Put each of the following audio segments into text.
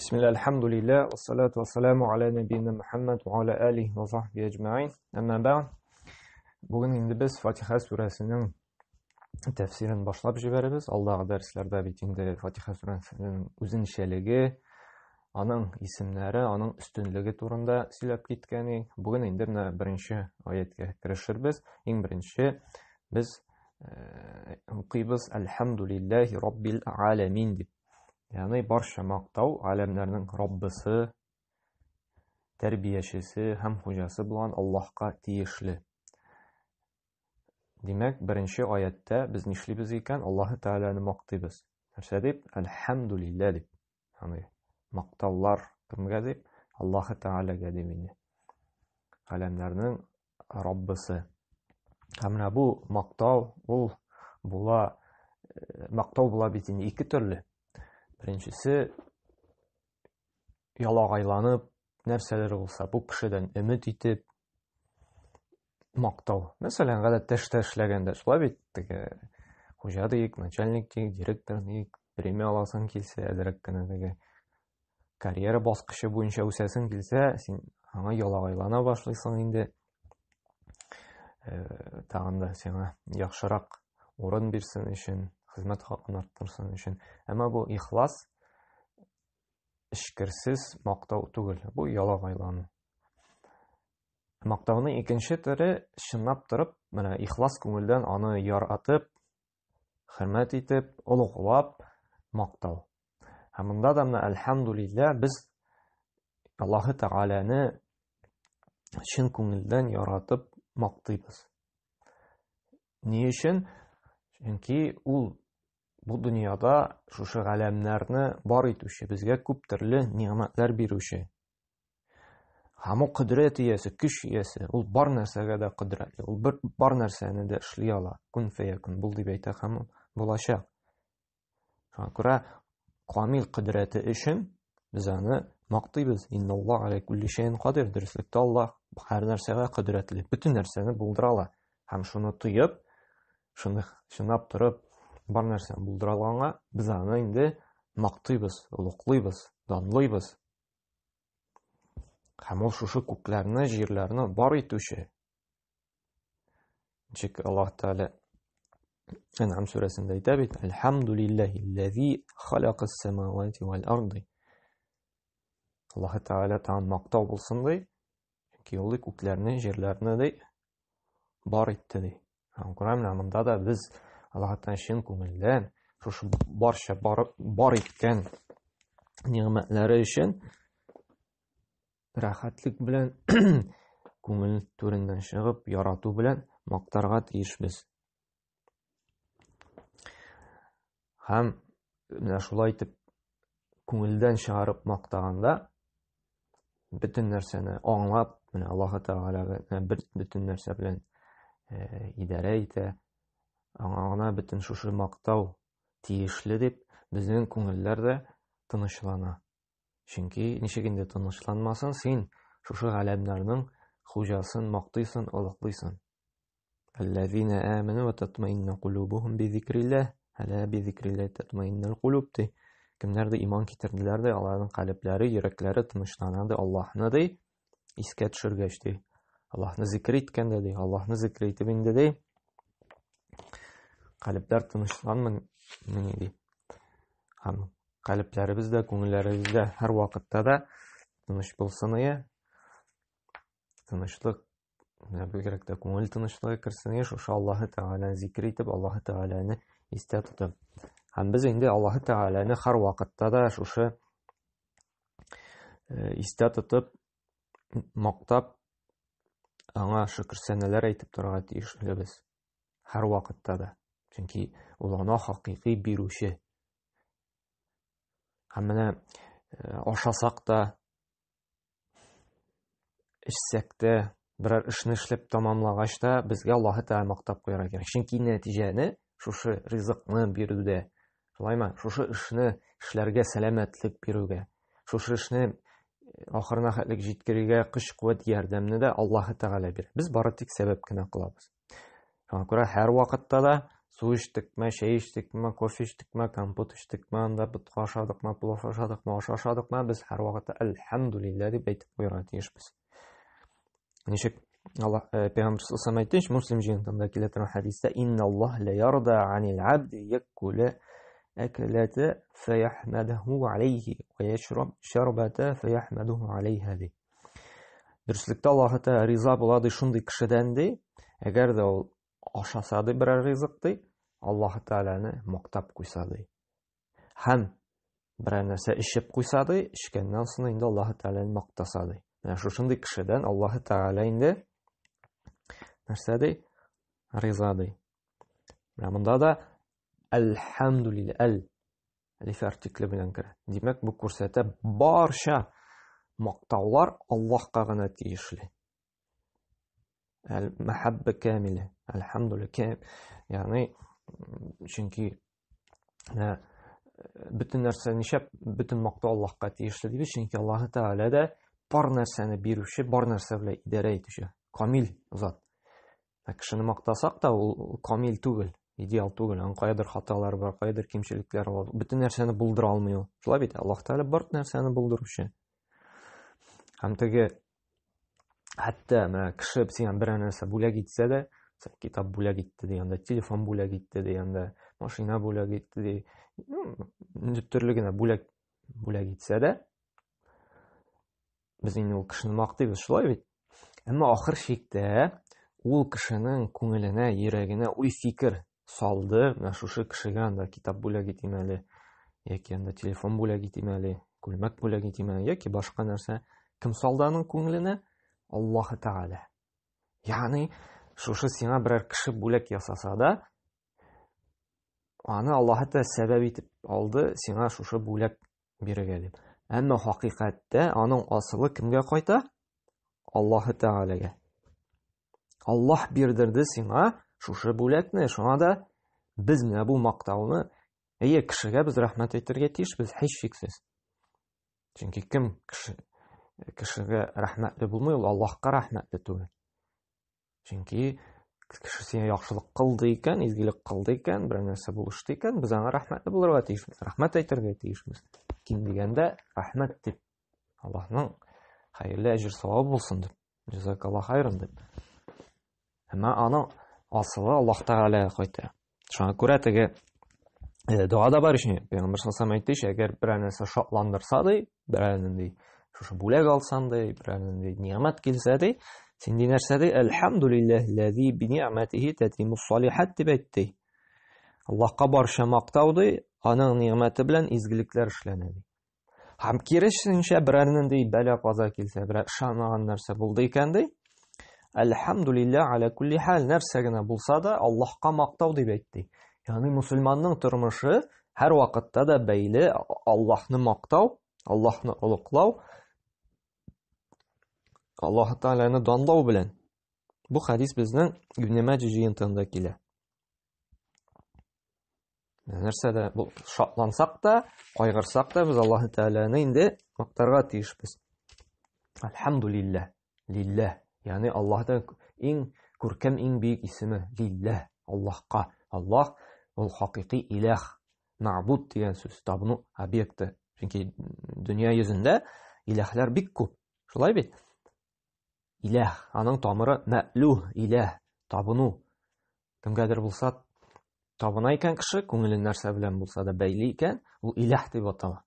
Бисмилла, альхамдулилля, вассалату вассаламу аля набийна Мухаммад ва аля алихи ва сахби әҗмәин. Әмма бәгъд. Бүген инде без Фатиха сүрәсенең тәфсирен башлап җибәрәбез. Алдагы дәресләрдә бит инде Фатиха сүрәсенең үзенчәлеге, аның исемнәре, аның өстенлеге турында сөйләп киткән идек. Бүген инде менә беренче аятькә керешербез. Иң беренче без укыйбыз Әлхәмдулиллаһи раббил аламин дип. Ягъни барча мактау галәмнәрнең Раббысы, тәрбиячесе һәм хуҗасы булган Аллаһка тиешле. Димәк, беренче аятта без нишлибез икән? Аллаһы Тәгаләне мактыйбыз. Нәрсә дип? Әлхәмдулиллә дип. Ягъни мактаулар кемгә дип? Аллаһы Тәгаләгә дип инде. Галәмнәрнең Раббысы. Һәм менә бу мактау ул була э, мактау була бит инде ике төрле. Беренчесе ялагайланып, нәрсәләр булса, бу кешедән өмет итеп мактау. Мәсәлән, гадәттә эштә эшләгәндә шулай бит, теге хуҗа диек, начальник диек, директор диек, премия аласың килсә, әзрәк кенә теге карьера баскычы буенча үсәсең килсә, син аңа ялагайлана башлыйсың инде. Э, тагын да сиңа яхшырак урын бирсен өчен, хезмәт хакын арттырсын өчен. Әмма бу ихлас, эчкерсез мактау түгел. Бу ялагайлану. Мактауның икенче төре чынлап торып, менә ихлас күңелдән аны яратып, хөрмәт итеп, олуглап мактау. Һәм монда да менә әлхәмдулиллә без Аллаһы Тәгаләне чын күңелдән яратып мактыйбыз. Ни өчен? Чөнки ул бу дөньяда шушы галәмнәрне бар итүче, безгә күп төрле нигъмәтләр бирүче. Һәм ул кодрәт иясе, көч иясе. Ул бар нәрсәгә дә кодрәтле. Ул бер бар нәрсәне дә эшли ала. Кун фәякун бул дип әйтә һәм булачак. Шуңа күрә камил кодрәте өчен без аны мактыйбыз. Инналлаһ аля кулли шәйин кадир. Дөреслектә Аллаһ һәр нәрсәгә кодрәтле. Бөтен нәрсәне булдыра ала. Һәм шуны тоеп, шуны чынлап торып бар нәрсәне булдыра алганга без аны инде мактыйбыз, олуглыйбыз, данлыйбыз. Һәм ул шушы күкләрне, җирләрне бар итүче. Ничек Аллаһ Тәгалә Ән'ам сүрәсендә әйтә бит, Әлхәмдулиллаһилләзи халакас самавати вәл арды. Аллаһ Тәгалә тагын мактау булсын ди. Чөнки ул күкләрне, җирләрне ди бар итте ди. Һәм күрә менә монда да без Аллаһ Тәгалә чын күңелдән шушы барча барып бар иткән нигъмәтләре өчен рәхәтлек белән күңел түреннән чыгып ярату белән мактарга тиешбез. Һәм менә шулай итеп күңелдән чыгарып мактаганда бөтен нәрсәне аңлап, менә Аллаһы Тәгалә бөтен нәрсә белән э, идарә итә, аңа гына бөтен шушы мактау тиешле дип, безнең күңелләр дә тынычлана. Чөнки ничек инде тынычланмасын, син шушы галәмнәрнең хуҗасын мактыйсың, олыклыйсың. Әлләзина аману ва татмаинну кулубухум би зикрилләһ. Әлә би зикрилләһ татмаиннул кулуб ди. Кемнәр дә иман китерделәр ди, аларның калебләре, йөрәкләре тынычлана ди, Аллаһны ди, искә төшергәч ди. Аллаһны зикр иткәндә ди, Аллаһны зикр итеп инде ди. Калебләр тынычланмый ди. Һәм калебләребез дә, күңелләребез дә һәр вакытта да тыныч булсын ие. Тынычлык Менә бигрәк тә күңел тынычлыгы керсен еш шушы Аллаһы Тәгаләне зикр итеп, Аллаһы Тәгаләне истә тотып. Һәм без инде Аллаһы Тәгаләне һәр вакытта да шушы э, истә тотып, мактап, аңа шөкер сәнәләр әйтеп торырга тиешлебез. Һәр вакытта да. Чөнки ул ана хакыйкый бирүче. Һәм менә э, ашасак та, эчсәк тә, берәр эшне эшләп тамамлагач та, безгә Аллаһы Тәгалә мактап куярга кирәк. Чөнки нәтиҗәне шушы ризыкны бирүдә, шулаймы? Шушы эшне эшләргә сәламәтлек бирүгә, шушы эшне э, ахырына хәтлек җиткерергә көч-куәт ярдәмне дә Аллаһы Тәгалә бирә. Без бары тик сәбәп кенә кылабыз. Шуңа күрә һәр вакытта да Су эчтекме, чәй эчтекме, кофе эчтекме, компот эчтекме, анда ботка ашадыкмы, плов ашадыкмы, аш ашадыкмы, без һәрвакытта әлхәмдүлилләһ дип әйтеп куярга тиешбез. Ничек Аллаһ э, Пәйгамбер саллаллаху алейһи әйтте, Муслим җыентында килә торган хәдистә, "Инналлаһ ла ярда анил абди якула әкәләтә фаяхмадаху алейхи ва яшраб шарбата фаяхмадуху алейха" ди. Дөреслектә Аллаһ Тәгалә риза була ди шундый кешедән ди, әгәр дә ул ашаса ди берәр ризык ди, Аллаһ Тәгаләне мактап куйса ди. Һәм берәр нәрсә эчеп куйса ди, эчкәннән соң инде Аллаһ Тәгаләне мактаса ди. Менә шушындый кешедән Аллаһ Тәгалә инде нәрсә ди? Риза ди. Менә монда да әлхәмдүлилләһ, әл әлиф артикле белән керә. Димәк, бу күрсәтә барча мактаулар Аллаһка гына тиешле. Әл мәхәббә камилә. Әлхәмдүлилләһ. Ягъни чөнки менә бөтен нәрсә нишләп бөтен мактау Аллаһка тиешле дибез, чөнки Аллаһ Тәгалә дә бар нәрсәне бирүче, бар нәрсә белән идарә итүче, камил зат. Ә кешене мактасак та, ул камил түгел, идеал түгел. Аның каядыр хаталары бар, каядыр кимчелекләре бар. Бөтен нәрсәне булдыра алмый ул. Шулай бит, Аллаһ Тәгалә бар нәрсәне булдыручы. Һәм теге хәтта менә кеше сиңа берәр нәрсә бүләк итсә дә, китап бүләк итте дигәндә, телефон бүләк итте дигәндә, машина бүләк итте ди, ну, төрле генә бүләк бүләк итсә дә, без инде ул кешене мактыйбыз, шулай бит? Әмма ахыр чиктә ул кешенең күңеленә, йөрәгенә уй-фикер салды, менә шушы кешегә анда китап бүләк итим әле, яки анда телефон бүләк итим әле, күлмәк бүләк итим әле, яки башка нәрсә. Кем салды аның күңеленә? Аллаһ Тәгалә. Ягъни, шушы сиңа берәр кеше бүләк ясаса да, аны Аллаһ Тәгалә сәбәп итеп алды сиңа шушы бүләк бирергә дип. Әмма хакыйкатьтә аның асылы кемгә кайта? Аллаһ Тәгаләгә. Аллаһ бирдерде сиңа шушы бүләкне. Шуңа да без менә бу мактауны, әйе, кешегә без рәхмәт әйтергә тиешбез, һичшиксез. Чөнки кем кеше кешегә рәхмәтле булмый, ул Аллаһка рәхмәтле түгел. Чөнки кеше сиңа яхшылык кылды икән, изгелек кылды икән, бер нәрсә булышты икән, без аңа рәхмәтле булырга тиешбез, рәхмәт әйтергә тиешбез. Ким дигәндә, рәхмәт дип, Аллаһның хәерле әҗер савабы булсын дип. Җазакаллаһ хайран дип. Әмма аның асылы Аллаһ Тәгаләгә кайта. Шуңа күрә теге э, дога да бар ичә. Пәйгамбәр саллаллаху әйтте, әгәр берәр нәрсә шатландырса ди, берәр нинди шушы бүләк алсаң ди, берәр нинди ни'мәт килсә ди, син ди нәрсә ди? Әлхәмдүлилләһ ләзи би ни'мәтиһи татимус салихат дип әйтте. Аллаһка барча мактау ди, аның ни'мәте белән изгелекләр эшләнә ди. Һәм киресенчә берәр нинди бәла-каза килсә, берәр ышанмаган нәрсә булды икән ди, Әлхәмдүлилләһ аля кулли хәл, нәрсә генә булса да, Аллаһка мактау дип әйтте. Ягъни мусульманның тормышы һәр вакытта да бәйле Аллаһны мактау, Аллаһны олуглау, Аллаһ Тәгаләне данлау белән. Бу хәдис безнең Ибн Маҗа җыентыгында килә. Нәрсә дә бу шатлансак та, кайгырсак та без Аллаһ Тәгаләне инде мактарга тиешбез. Әлхәмдулилләһ, лилләһ, ягъни Аллаһның иң күркәм, иң бөек исеме лилләһ, Аллаһка. Аллаһ ул хакыйкый иләһ, мәгъбуд дигән сүз, табыну объекты. Чөнки дөнья йөзендә иләһләр бик күп. Шулай бит? Иләһ, аның тамыры мәълү, иләһ, табыну. Кемгәдер булса табына икән кеше, күңелен нәрсә белән булса да бәйли икән, ул иләһ дип атала.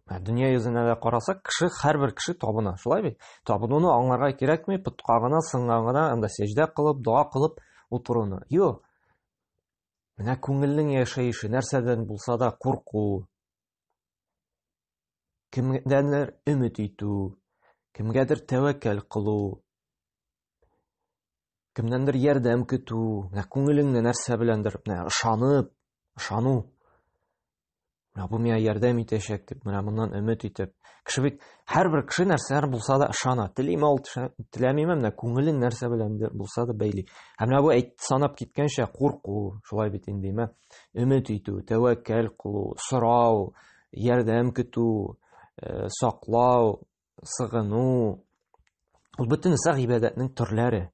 Ә дөнья йөзенә дә карасак, кеше, һәрбер кеше табына, шулай бит? Табынуны аңларга кирәкми, потка гына, сынга гына, анда сәҗдә кылып, дога кылып утыруны. Юк. Менә күңелнең яшәеше, нәрсәдән булса да курку, кемдәндер өмет итү, кемгәдер тәвәккәл кылу, кемнәндер ярдәм көтү, менә күңелеңне нәрсә беләндер, менә ышанып, ышану. Менә бу миңа ярдәм итәчәк дип, менә моннан өмет итеп. Кеше бит һәрбер кеше нәрсәләр булса да ышана. Телиме ул, теләмиме, менә күңелен нәрсә белән булса да бәйли. Һәм менә бу әйт санап киткәнчә курку, шулай бит инде, өмет итү, тәвәккәл кылу, сорау, ярдәм көтү, э, саклау, сыгыну. Ул бөтенесе гыйбадәтнең төрләре.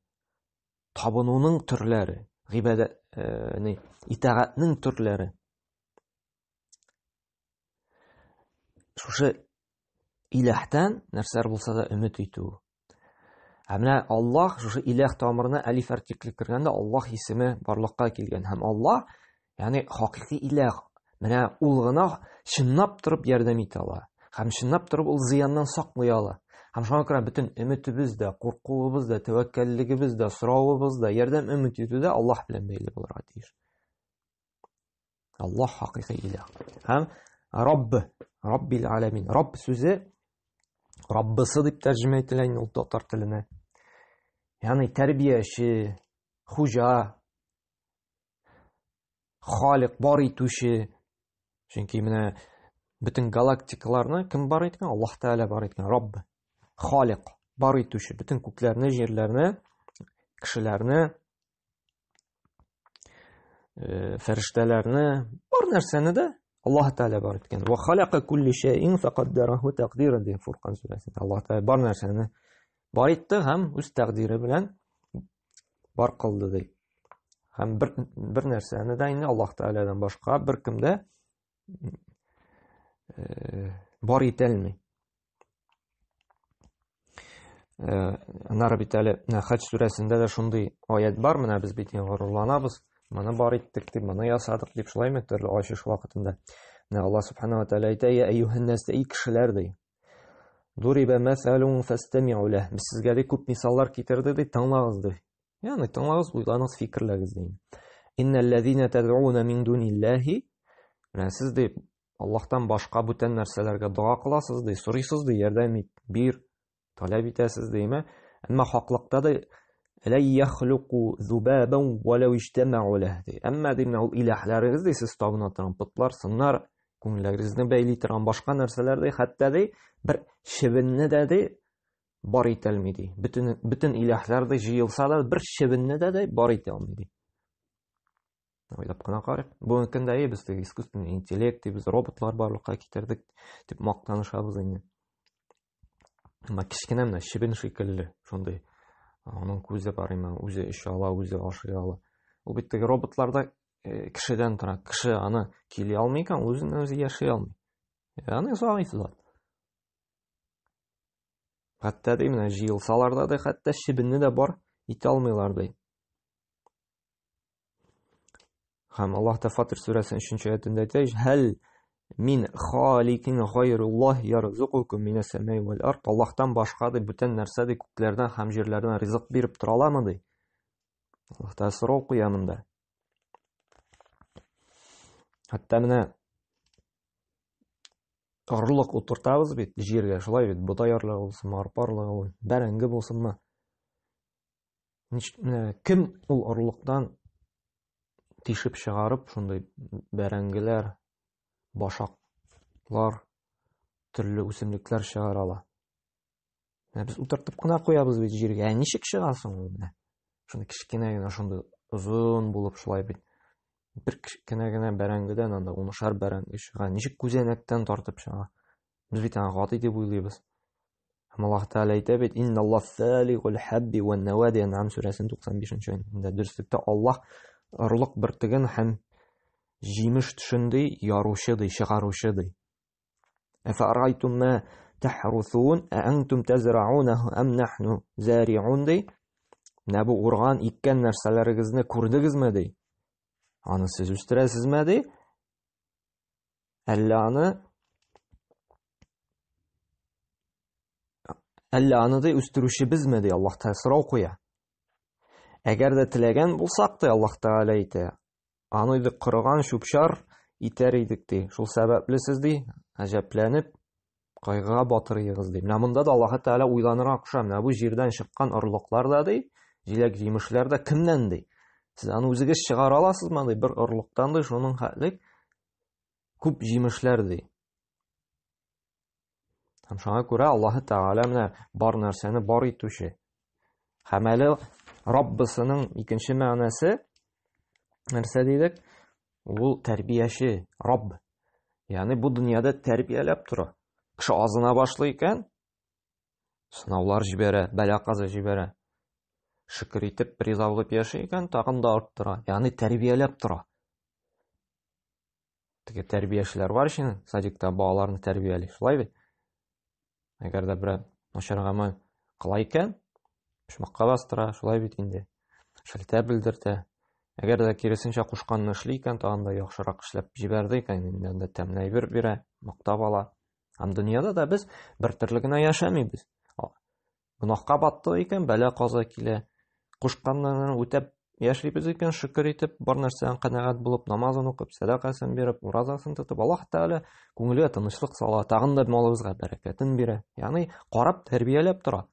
табынуның төрләре, гыйбадәт, э, итагатьнең төрләре. Шушы иләһтән нәрсәләр булса да өмет итү. Ә менә Аллаһ шушы иләһ тамырына әлиф артикле кергәндә Аллаһ исеме барлыкка килгән һәм Аллаһ, ягъни хакыйкый иләһ, менә ул гына чынлап торып ярдәм итә ала. Һәм чынлап торып ул зыяннан саклый ала. Һәм шуңа күрә бөтен өметебез дә, куркуыбыз да, тәвәккәллегебез дә, соравыбыз да, ярдәм өмет итү дә Аллаһ белән бәйле булырга тиеш. Аллаһ хакыйкый иләһ. Һәм Рабб, Раббил аләмин. Рабб сүзе Раббысы дип тәрҗемә ителә инде ул татар теленә. Ягъни тәрбияче, хуҗа, халик, бар итүче. Чөнки менә бөтен галактикаларны кем бар иткән? Аллаһ Тәгалә бар иткән, Рабб, халик, бар итүче, бөтен күкләрне, җирләрне, кешеләрне, Э, фәрештәләрне, бар нәрсәне дә Аллаһ Тәгалә бар иткән. Ва халака кулли шәйин фақаддараһу тақдира ди Фуркан сүрәсендә. Аллаһ Тәгалә бар нәрсәне бар итте һәм үз тәкъдире белән бар кылды ди. Һәм бер, бер нәрсәне дә инде Аллаһ Тәгаләдән башка бер кем дә э, бар итәлми. Э, аннары бит әле Хаҗ сүрәсендә дә шундый аят бар, менә без бит горурланабыз, моны бар иттек дип, моны ясадык дип, шулаймы төрле ачыш вакытында. Менә Аллаһ субхана ва тааля әйтә, я әйюһән-нас, эй кешеләр ди. Дуриба мәсәлун фәстәмиу ләһ. Без сезгә ди күп мисаллар китерде ди, тыңлагыз ди. Ягъни тыңлагыз, уйланыгыз, фикерләгез ди. Иннәлләзина тәдъуна мин дуниллаһи. Менә сез ди Аллаһтан башка бүтән нәрсәләргә дога кыласыз ди, сорыйсыз ди, ярдәм ит, бир, таләп итәсез диме? Әмма хаклыкта да ла яхлуку зубабан валау иҗтамау лах ди. Әмма ди менә ул илаһларыгыз ди, сез табына торган потлар, сыннар, күңелләрегезне бәйли торган башка нәрсәләр ди, хәтта ди бер чебенне дә ди бар итәлми ди. Бөтен бөтен илаһлар ди җыелса да бер чебенне дә ди бар итә алмый ди. Уйлап кына карыйк. Бүгенге көндә без теге искусственный интеллект дибез, роботлар барлыкка китердек дип мактанышабыз инде. Әмма кечкенә менә чебен шикелле шундый. Аның күзе бар имә, үзе эчә ала, үзе ашый ала. Ул бит теге роботларда э, кешедән тора. Кеше аны кили алмый икән, үзеннән үзе яши алмый. Аны зәгыйф зат. Хәтта ди менә җыелсалар да ди, хәтта чебенне дә бар итә алмыйлар ди. Һәм Аллаһ та Фатир сүрәсенең 3 аятында әйтә, "Һәл мин халикин гайруллаһ ярзукукум минәс самаи вәл ард." Аллаһтан башка ди бүтән нәрсә ди күкләрдән һәм җирләрдән ризык биреп тора аламы ди? Аллаһ та сорау куя монда. Хәтта менә орлык утыртабыз бит җиргә, шулай бит, бодай орлыгы булсынмы, арпа орлыгы, бәрәңге булсынмы. Кем ул орлыктан тишеп чыгарып, шундый бәрәңгеләр, башаклар, төрле үсемлекләр чыгара ала? Менә без утыртып кына куябыз бит җиргә. Ә ничек чыга соң ул менә? Шундый кечкенә генә, шундый озын булып шулай бит. Бер кечкенә генә бәрәңгедән анда унышар бәрәңге чыга. Ничек күзәнәктән тартып чыга? Без бит аны гади дип уйлыйбыз. Һәм Аллаһ Тәгалә әйтә бит, Инналлаһ фалигул хабби ван нава дигән Анъам сүрәсенең 95-нче аятында. Дөреслектә Аллаһ орлык бөртеген һәм җимеш төшен ди, яручы ди, чыгаручы ди. Әфәрайтум ма тахрусун, ә антум тазраунаху ам нахну зариун ди. Менә бу урган, иккән нәрсәләрегезне күрдегезме ди? Аны сез үстерәсезме ди? Әллә аны Әллә аны ди үстерүчебезме ди Аллаһ Тәгалә сорау куя. Әгәр дә теләгән булсак ди Аллаһ Тәгалә әйтә, аны ди корыган чүп-чар итәр идек ди. Шул сәбәпле сез ди гаҗәпләнеп кайгыга батырыгыз ди. Менә монда да Аллаһ Тәгалә уйланырга куша. Менә бу җирдән чыккан орлыклар да ди, җиләк-җимешләр дә кемнән ди? Сез аны үзегез чыгара аласызмы ди? Бер орлыктан ди, шуның хәтлек күп җимешләр ди. Һәм шуңа күрә Аллаһ Тәгалә менә бар нәрсәне бар итүче. Һәм әле Раббысының икенче мәгънәсе нәрсә дидек? Ул тәрбияче, Рабб. Ягъни бу дөньяда тәрбияләп тора. Кеше азына башлый икән, сынаулар җибәрә, бәла-каза җибәрә. Шөкер итеп, риза булып яши икән, тагын да арттыра. Ягъни тәрбияләп тора. Теге тәрбиячеләр бар ич инде, садикта балаларны тәрбияли, шулай бит? Әгәр дә берәр начар гамәл кыла икән, почмакка бастыра, шулай бит инде. Шелтә белдертә. Әгәр дә киресенчә кушканны эшли икән, тагын да яхшырак эшләп җибәрде икән, инде анда тәмле әйбер бирә, мактап ала. Һәм дөньяда да без бер төрле генә яшәмибез. Гөнаһка баттык икән, бәла-каза килә. Кушканнарын үтәп яшибез икән, шөкер итеп, бар нәрсәдән канәгать булып, намазын укып, сәдакасын биреп, уразасын тотып, Аллаһ Тәгалә күңелгә тынычлык сала, тагын да малыбызга бәрәкәтен бирә. Ягъни карап, тәрбияләп тора.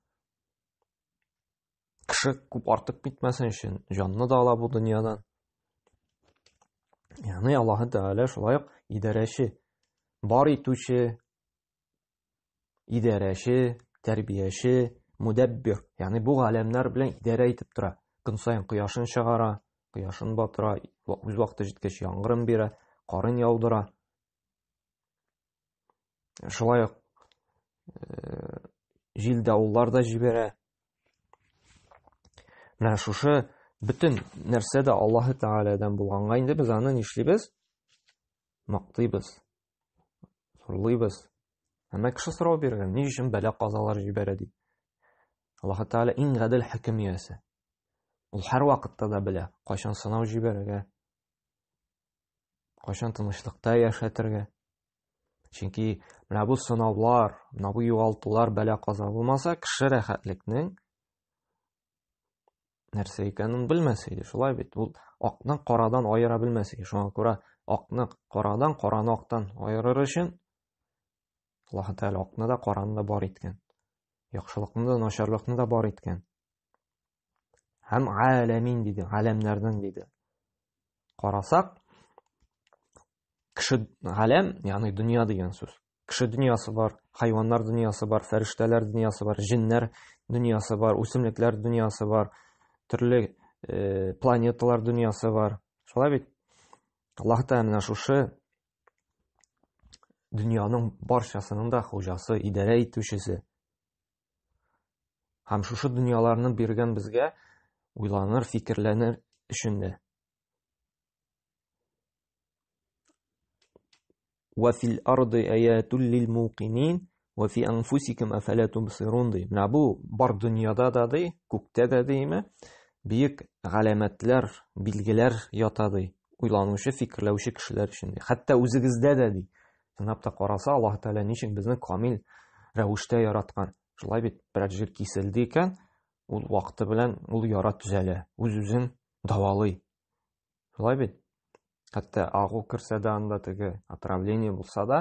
Кеше күп артып китмәсен өчен җанны да ала бу дөньядан. Ягъни Аллаһ Тәгалә шулай ук идарәче, бар итүче, идарәче, тәрбияче, мудәббир, ягъни бу галәмнәр белән идарә итеп тора. Көн саен кояшын чыгара, кояшын батыра, үз вакыты җиткәч яңгырын бирә, карын яудыра. Шулай ук э, җил давыллар да җибәрә. Менә шушы бөтен нәрсә дә Аллаһы Тәгаләдән булганга инде без аны нишлибез? Мактыйбыз. Зурлыйбыз. Әмма кеше сорау биргән, ни өчен бәла-казалар җибәрә дип. Аллаһ Тәгалә иң гадел хөкем иясе. Ул һәр вакытта да белә, кайчан сынау җибәрергә, кайчан тынычлыкта яшәтергә. Чөнки менә бу сынаулар, менә бу югалтулар, бәла-каза булмаса, кеше рәхәтлекнең нәрсә икәнен белмәс иде. Шулай бит, ул акны карадан аера белмәс иде. Шуңа күрә акны карадан, караны актан аерыр өчен Аллаһ Тәгалә акны да, караны да бар иткән. Яхшылыкны да, начарлыкны да бар иткән. Һәм аләмин диде, галәмнәрнең диде. Карасак, кеше галәм, ягъни дөнья дигән сүз. Кеше дөньясы бар, хайваннар дөньясы бар, фәрештәләр дөньясы бар, җеннәр дөньясы бар, үсемлекләр дөньясы бар, төрле э, планеталар дөньясы бар. Шулай бит? Аллаһ Тәгалә менә шушы дөньяның барчасының да хуҗасы, идарә итүчесе. Һәм шушы дөньяларны биргән безгә уйланыр, фикерләнер өчен дә. Вә фил арды аятул лил муқинин вә фи анфусикум афала тубсирун ди. Менә бу бар дөньяда да ди, күктә дә диме, бөек галәмәтләр, билгеләр ята ди. Уйланучы, фикерләүче кешеләр өчен ди. Хәтта үзегездә дә ди. Тыңлап та караса, Аллаһ Тәгалә ничек безне камил рәвештә яраткан. Шулай бит, берәр җир киселде икән, ул вакыты белән ул яра төзәлә, үз-үзен дәвалый. Шулай бит? Хәтта агу керсә дә анда теге отравление булса да,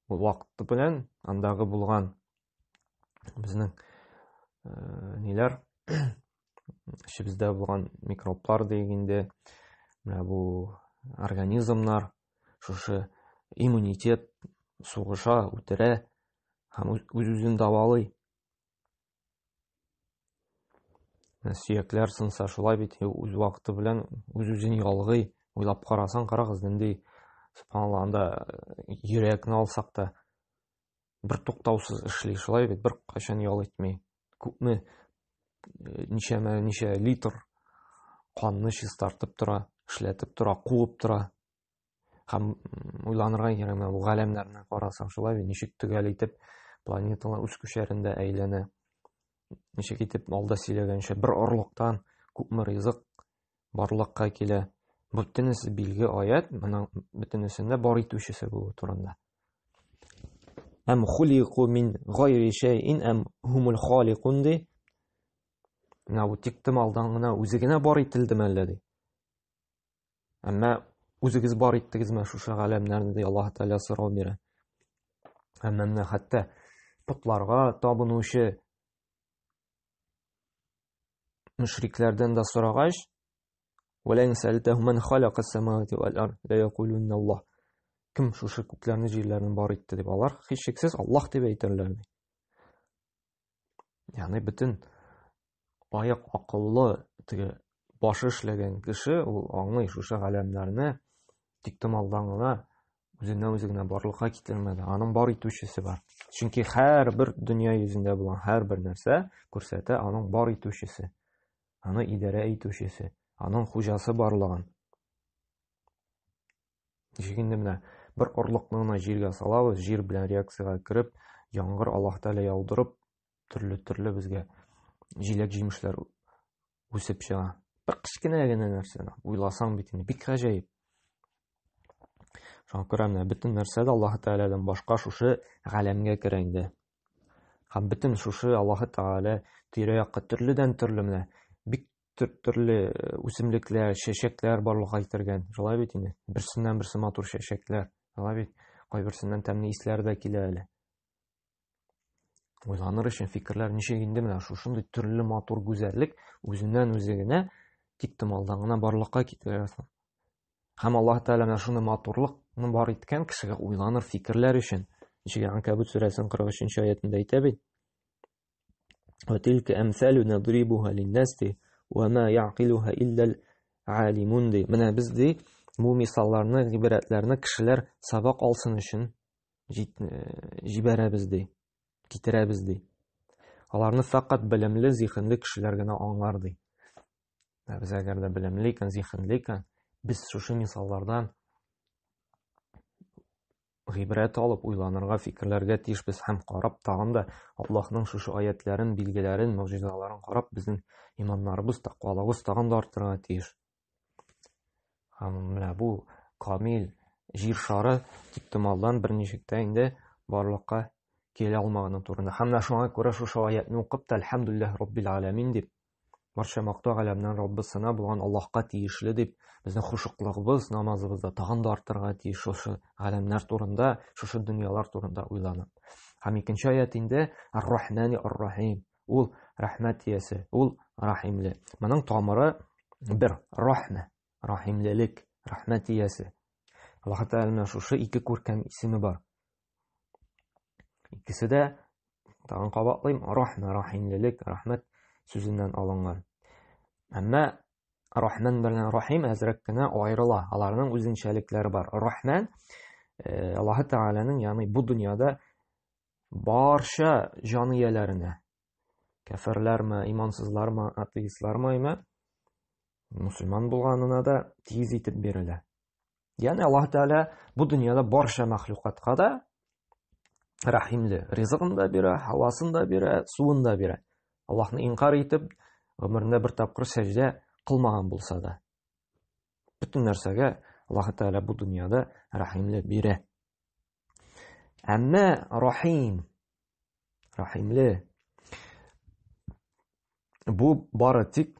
ул вакыты белән андагы булган безнең э, ниләр эчебездә булган микроблар диек инде, менә бу организмнар шушы иммунитет сугыша, үтерә һәм үз-үзен дәвалый. Сөякләр сынса шулай бит, үз вакыты белән үз-үзен ялгый. Уйлап карасаң, карагыз, нинди, субханалла, анда э, йөрәкне алсак та бер туктаусыз эшли, шулай бит, бер кайчан ял итми. Күпме э, ничәмә ничә литр канны чистартып тора, эшләтеп тора, куып тора. Һәм уйланырга кирәк, менә бу галәмнәрне карасаң, шулай бит, ничек төгәл итеп планеталар үз күчәрендә әйләнә. Ничек итеп алда сөйләгәнчә, бер орлыктан күпме ризык барлыкка килә. Бөтенесе билге аят, моның бөтенесендә бар итүчесе булу турында. Әм хулику мин гайри шәйин әм хумул халикун ди. Менә бу тиктомалдан гына үзе генә бар ителдеме әллә ди. Әмма үзегез бар иттегезме шушы галәмнәрне ди Аллаһ Тәгалә сорау бирә. Әмма менә хәтта потларга табынучы мөшрикләрдән дә сорагач, "Вәлән сәлтәһу ман халака самавати вәл ард ла якулунна Аллаһ." Кем шушы күкләрне, җирләрне бар итте дип, алар һичшиксез Аллаһ дип әйтерләр ди. Ягъни бөтен аяк акыллы теге башы эшләгән кеше ул аңлый шушы галәмнәрне тиктомалдан гына үзеннән үзе генә барлыкка китермәде. Аның бар итүчесе бар. Чөнки һәрбер дөнья йөзендә булган һәрбер нәрсә күрсәтә аның бар итүчесе. аны идарә итүчесе, аның хуҗасы барлыгын. Ничек инде менә бер орлыкны гына җиргә салабыз, җир белән реакциягә кереп, яңгыр Аллаһ Тәгалә яудырып, төрле-төрле безгә җиләк-җимешләр үсеп чыга. Бер кечкенә генә нәрсә. Уйласаң бит инде бик гаҗәеп. Шуңа күрә менә бөтен нәрсә дә Аллаһ Тәгаләдән башка шушы галәмгә керә инде. Һәм бөтен шушы Аллаһ Тәгалә тирә-якка төрледән төрле менә бик төрле э, үсемлекләр, чәчәкләр барлыкка китергән. Шулай бит инде. Берсеннән берсе матур чәчәкләр. Шулай бит. Кайберсеннән тәмле исләр дә килә әле. Уйланыр өчен фикерләр ничек инде менә шушындый төрле матур гүзәллек үзеннән үзе генә тик томалдан гына барлыкка китерә соң. Һәм Аллаһ Тәгалә менә шуны матурлыкны бар иткән кешегә уйланыр фикерләр өчен. Ничек Анкабут сүрәсенең 43 аятында әйтә бит. Ва тилка амсалу надрибуха линнас ди, ва ма яъкилуха илля алимун ди. Менә без ди бу мисалларны, гыйбрәтләрне кешеләр сабак алсын өчен җибәрәбез ди, китерәбез ди. Аларны фәкать белемле, зиһенле кешеләр генә аңлар ди. Ә без әгәр дә белемле икән, зиһенле икән, без шушы мисаллардан гыйбрәт алып уйланырга, фикерләргә тиешбез һәм карап тагын да Аллаһның шушы аятларын, билгеләрен, могҗизаларын карап, безнең иманнарыбыз, тәкъвалыгыбыз тагын да артырга тиеш. Һәм менә бу камил җир шары тиктомалдан берничек тә инде барлыкка килә алмаганы турында. Һәм менә шуңа күрә шушы аятны укып та әлхәмдүлилләһ раббил аләмин дип барча мактау галәмнәр Раббысына булган Аллаһка тиешле дип безнең хушуклыгыбыз намазыбызда тагын да артырга тиеш шушы галәмнәр турында, шушы дөньялар турында уйланып. Һәм икенче аят инде Ар-Рахмани Ар-Рахим. Ул рәхмәт иясе, ул рахимле. Моның тамыры бер рахмә, рахимлелек, рәхмәт иясе. Аллаһ Тәгаләнең шушы ике күркәм исеме бар. Икесе дә тагын кабатлыйм, рахмә, рахимлелек, рәхмәт сүзеннән алынган. Әмма Рахман белән Рахим әзрәк кенә аерыла. Аларның үзенчәлекләре бар. Рахман э, Аллаһ Тәгаләнең, ягъни бу дөньяда барча җан ияләренә, кәферләрме, имансызлармы, атеистлармы, име, мусульман булганына да тиз итеп бирелә. Ягъни Аллаһ Тәгалә бу дөньяда барча мәхлукатка да рәхимле, ризыгын да бирә, һавасын да бирә, суын да бирә. Аллаһны инкар итеп, гомерендә бер тапкыр сәҗдә кылмаган булса да. Бөтен нәрсәгә Аллаһ Тәгалә бу дөньяда рәхимле бирә. Әмма рахим, рахимле бу бары тик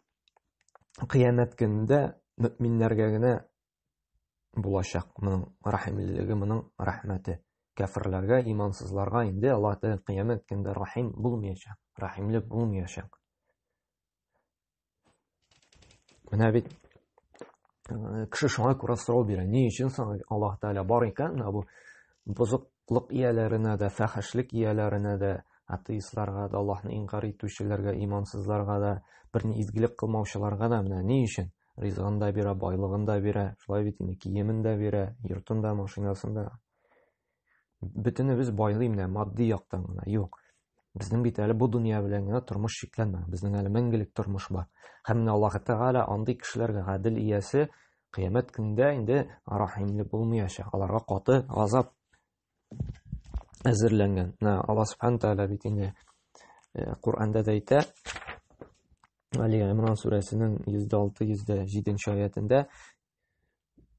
кыямәт көнендә мөминнәргә генә булачак. Моның рахимлелеге, моның рәхмәте. Кәферләргә, имансызларга инде Аллаһ Тәгалә кыямәт көнендә рахим булмаячак, рахимле булмаячак. Менә бит э, кеше шуңа күрә сорау бирә. Ни өчен соң Аллаһ Тәгалә бар икән, менә бу бозыклык ияләренә дә, фәхешлек ияләренә дә, атеистларга да, Аллаһны инкар итүчеләргә, имансызларга да, берни изгелек кылмаучыларга да менә ни өчен? Ризыгын да бирә, байлыгын да бирә, шулай бит инде киемен дә бирә, йортын да, машинасын да. Бөтенебез байлый менә матди яктан гына. Юк. Безнең бит әле бу дөнья белән генә тормыш чикләнмәгән. Безнең әле мәңгелек тормыш бар. Һәм менә Аллаһ Тәгалә андый кешеләргә гадел иясе кыямәт көнендә инде рахимле булмаячак. Аларга каты газап әзерләнгән. Менә Аллаһ Субхану Тәгалә бит инде э, Коръәндә дә әйтә, Али Имран сүрәсенең 106-107 аятендә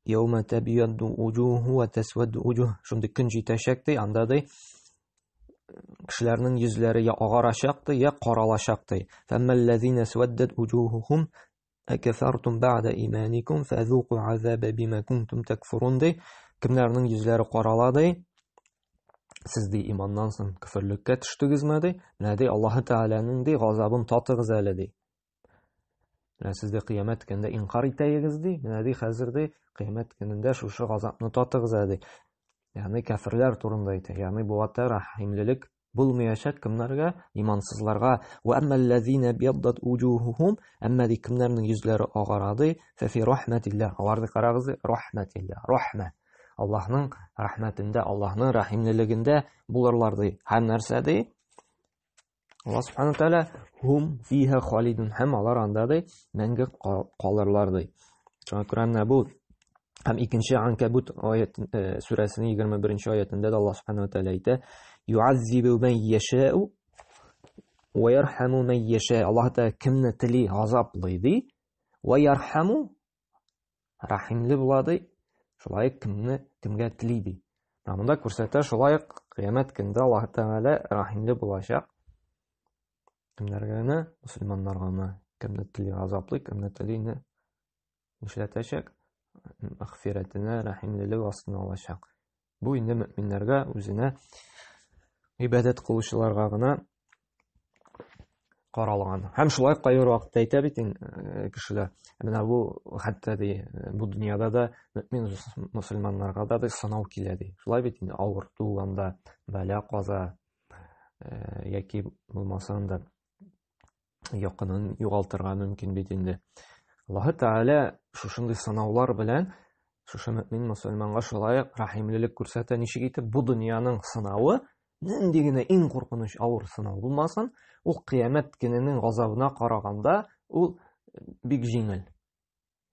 Яума табiyaddu wujuhu ва тасвадду wujuh. Шундый көн җитәчәк ди, анда ди кешеләрнең йөзләре я агарачак ди, я каралачак ди. Фәммәлләзина сваддат wujuhuhum акафартум бa'да иманикум фазуку азаба бима кунтум такфурун ди. Кемнәрнең йөзләре карала ди, сез ди иманнан соң көферлеккә төштегезме ди? Менә ди Аллаһы Тәгаләнең ди газабын татыгыз әле ди. Менә сез дә кыямәт көнендә инкар итәегез ди. Менә ди хәзер ди кыямәт көнендә шушы газапны татыгыз әле ди. Ягъни кәферләр турында әйтә. Ягъни бу вакытта рәхимлелек булмаячак кемнәргә? Имансызларга. Ва аммаллазина бiyaddat wujuhuhum, әмма ди кемнәрнең йөзләре агара ди, фәфи рахматилlah. Аларны карагыз ди, рахматилlah. Рахма. Аллаһның рәхмәтендә, Аллаһның рәхимлелегендә булырлар ди. Һәм нәрсә ди? Аллаһ субхану тааля хум фиха халидун һәм алар анда ди мәңге калырлар ди. Шуңа күрә менә бу һәм икенче Анкабут аят э, сүрәсенең 21 аятында да Аллаһ субхану тааля әйтә: "Юаззибу мен яшәу ва ярхаму мен яшә". Аллаһ Тааля кемне тели газаплый ди, ва ярхаму рәхимле була ди, шулай кемне кемгә тели ди. Менә монда күрсәтә, шулай ук кыямәт көндә Аллаһ Тәгалә рәхимле булачак. Кемнәргә генә? Мөселманнарга гына. Кемне тели газаплый, кемне тели нишләтәчәк? Мәгъфирәтенә, рәхимлелек астына алачак. Бу инде мөминнәргә, үзенә гыйбадәт кылучыларга гына каралган. Һәм шулай кайбер вакытта әйтә бит э, кешеләр. Менә бу хәтта ди, э, бу дөньяда да мөмин мөселманнарга да ди сынау килә ди. Шулай бит инде авырту анда, бәла каза э, яки булмаса анда якынын югалтырга мөмкин бит инде. Аллаһы Тәгалә шушындый сынаулар белән шушы мөмин мөселманга шулай ук рәхимлелек күрсәтә. Ничек итеп бу дөньяның сынавы нинди генә иң куркыныч авыр сынау булмасын, ул кыямәт көненең газабына караганда ул бик җиңел.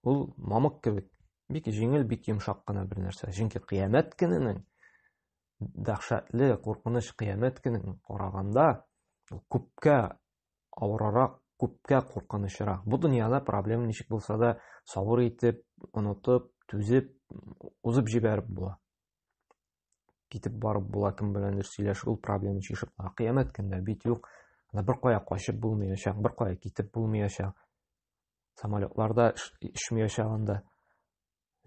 Ул мамык кебек, бик җиңел, бик йомшак кына бер нәрсә. Чөнки кыямәт көненең дәһшәтле, куркыныч кыямәт көнен караганда ул күпкә авыррак, күпкә куркынычрак. Бу дөньяда проблема ничек булса да сабыр итеп, онытып, түзеп, узып җибәреп була. Китеп барып була, кем беләндер сөйләшеп, ул проблеманы чишеп була. Кыямәт көндә бит юк. Анда бер кая качып булмаячак, бер кая китеп булмаячак. Самолетлар да очмаячак анда.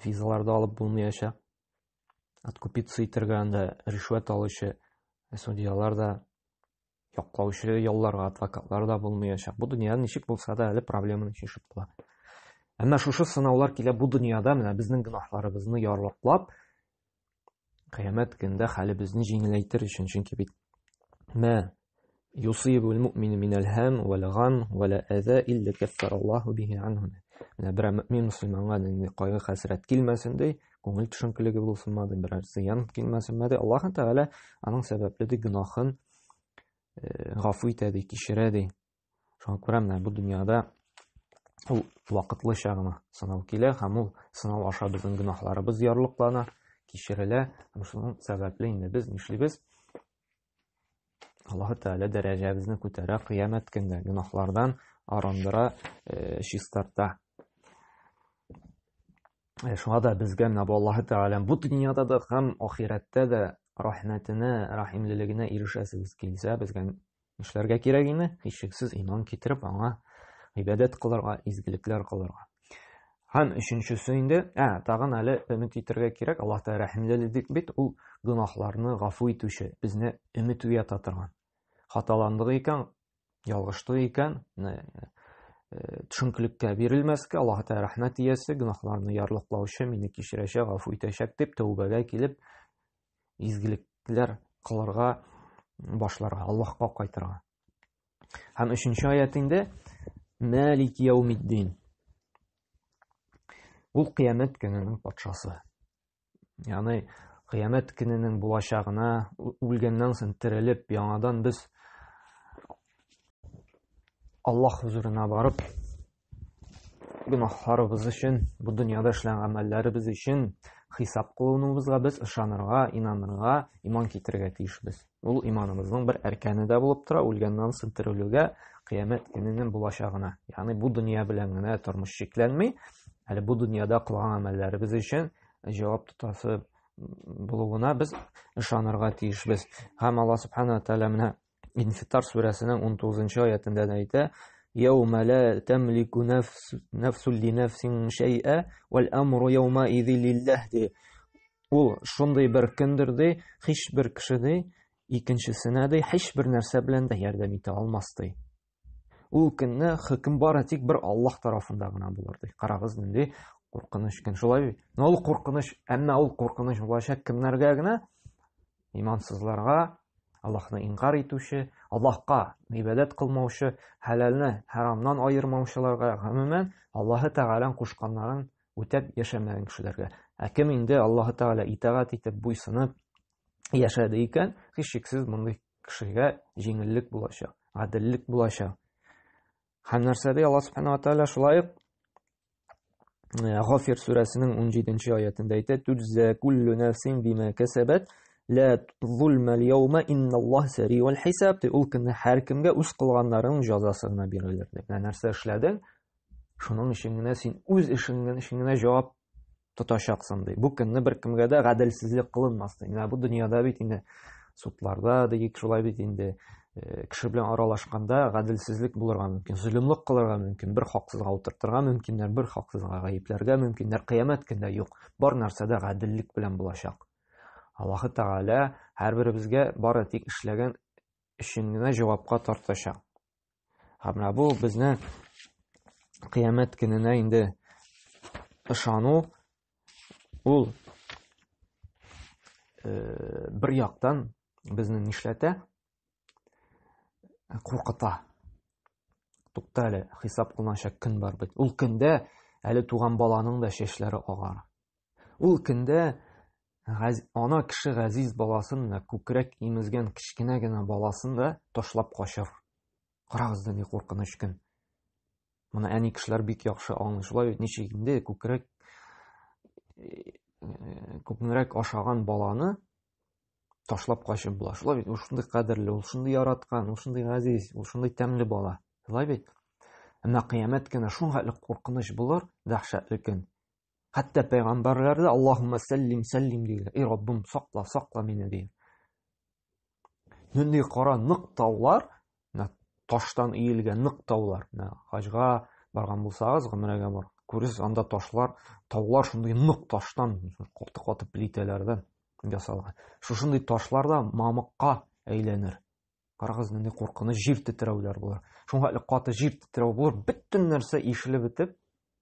Визалар да алып булмаячак. Откупиться итәргә анда ришвәт алучы судьялар да, яклаучы ялларга адвокатлар да булмаячак. Бу дөньяда ничек булса да әле проблеманы чишеп була. Әмма шушы сынаулар килә бу дөньяда менә безнең гөнаһларыбызны ярлыклап, кыямәт көндә хәлебезне җиңеләйтер өчен, чөнки бит мә юсибул муъмину минәл һәм вәл гам вәл әза илля каффараллаһу бихи анһу. Менә берәр мөмин мөселманга нинди кайгы хәсрәт килмәсен ди, күңел төшенкелеге булсынмы ди, берәр зыян килмәсенме ди, Аллаһ Тәгалә аның сәбәпле ди гөнаһын э, гафу итә ди, кичерә ди. Шуңа күрә менә бу дөньяда ул вакытлыча гына сынау килә һәм ул сынау аша безнең гөнаһларыбыз ярлыклана, кичерелә. Һәм шуның сәбәпле инде без нишлибез? Аллаһ Тәгалә дәрәҗәбезне күтәрә, кыямәт көндә гөнаһлардан арындыра, э, чистарта. Э, шуңа да безгә менә бу Аллаһ Тәгалә бу дөньяда да һәм ахирәттә дә рәхмәтенә, рәхимлелегенә ирешәсебез килсә, безгә Нишләргә кирәк инде? Һичшиксез иман китереп, аңа гыйбадәт кылырга, изгелекләр кылырга. Һәм өченчесе инде, ә, тагын әле өмет итәргә кирәк, Аллаһ Тәгалә рәхимле дидек бит, ул гөнаһларны гафу итүче, безне өмет уята торган. Хаталандык икән, ялгыштык икән, э, төшенкелеккә бирелмәскә, Аллаһ Тәгалә рәхмәт иясе, гөнаһларны ярлыклаучы, мине кичерәчәк, гафу итәчәк дип тәүбәгә килеп, изгелекләр кылырга башларга, Аллаһка кайтырга. Һәм өченче аят инде Мәлик яумиддин. Ул кыямәт көненең патшасы. Ягъни кыямәт көненең булачагына, үлгәннән соң терелеп, яңадан без Аллаһ хузурына барып, гөнаһларыбыз өчен, бу дөньяда эшләгән гамәлләребез өчен хисап кылынуыбызга без ышанырга, инанырга, иман китерергә тиешбез. Ул иманыбызның бер әркәне дә булып тора, үлгәннән соң терелүгә, кыямәт көненең булачагына. Ягъни бу дөнья белән генә тормыш чикләнми, әле бу дөньяда кылган гамәлләребез өчен җавап тотасы булуына без ышанырга тиешбез. Һәм Аллаһ субхана ва тааля менә Инфитар сүрәсенең 19 аятендә дә әйтә: "Яума ла тамлику нафсун ли нафсин шай'a вал амру яума изин лиллаһ" ди. Ул шундый бер көндер ди, һичбер кеше ди, икенчесенә ди, һичбер нәрсә белән дә ярдәм итә алмас ди. Ул көнне хөкем бары тик бер Аллаһ тарафында гына булыр ди. Карагыз нинди куркыныч көн. Шулай бит? Но ул куркыныч, әмма ул куркыныч булачак кемнәргә генә? Имансызларга, Аллаһны инкар итүче, Аллаһка гыйбадәт кылмаучы, хәләлне хәрамнан аермаучыларга, гомумән, Аллаһы Тәгаләнең кушканнарын үтәп яшәмәгән кешеләргә. Ә кем инде Аллаһы Тәгалә итагать итеп, буйсынып яшәде икән, һичшиксез мондый кешегә җиңеллек булачак. Гаделлек булачак. Һәм нәрсә ди Аллаһ субхана ва тааля шулай ук Гафир сүрәсенең 17 нче аятында әйтә: "Туджза куллу нафсин бима касабат, ла зулма ал-яума инналлаһ сариул хисаб". Ди, ул көнне һәркемгә үз кылганнарының җәзасы гына бирелер. Ди. Менә нәрсә эшләдең, шуның өчен генә син үз эшеңнең өчен генә җавап тотачаксың ди. Бу көнне беркемгә дә гаделсезлек кылынмас ди. Менә бу дөньяда бит инде судларда диик шулай бит инде э, кеше белән аралашканда гаделсезлек булырга мөмкин, золымлык кылырга мөмкин, бер хаксызга утыртырга мөмкиннәр, бер хаксызга гаепләргә мөмкиннәр. Кыямәт көндә юк. Бар нәрсә дә гаделлек белән булачак. Аллаһы Тәгалә һәрберебезгә бары тик эшләгән өчен генә җавапка тартачак. Һәм менә бу безне кыямәт көненә инде ышану ул э, бер яктан безне нишләтә? Куркыта. Тукта әле, хисап кылыначак көн бар бит. Ул көндә әле туган баланың да чәчләре агар. Ул көндә ана кеше газиз баласын да күкрәк имезгән кечкенә генә баласын да ташлап качыр. Карагыз да ни куркыныч көн. Моны әни кешеләр бик яхшы аңлый. Шулай бит ничек инде күкрәк э, күпмерәк ашаган баланы ташлап качып була. Шулай бит ул шундый кадерле, ул шундый яраткан, ул шундый газиз, ул шундый тәмле бала. Шулай бит? Әмма кыямәт көне шуңа куркыныч булыр, дәһшәтле көн. Хәтта пәйгамбәрләр дә Аллаһумма сәллим, сәллим диләр. Эй Раббым, сакла, сакла мине ди. Нинди кара нык таулар, менә таштан иелгән нык таулар. Менә хаҗга барган булсагыз, гомрәгә бар. Күресез, анда ташлар, таулар шундый нык таштан, каты-каты плитәләрдән ясалган. Шушындый ташлар да мамыкка әйләнер. Карагыз, нинди куркыныч җир тетрәүләр булыр. Шуңа әле каты җир тетрәү булыр, бөтен нәрсә ишелеп бетеп,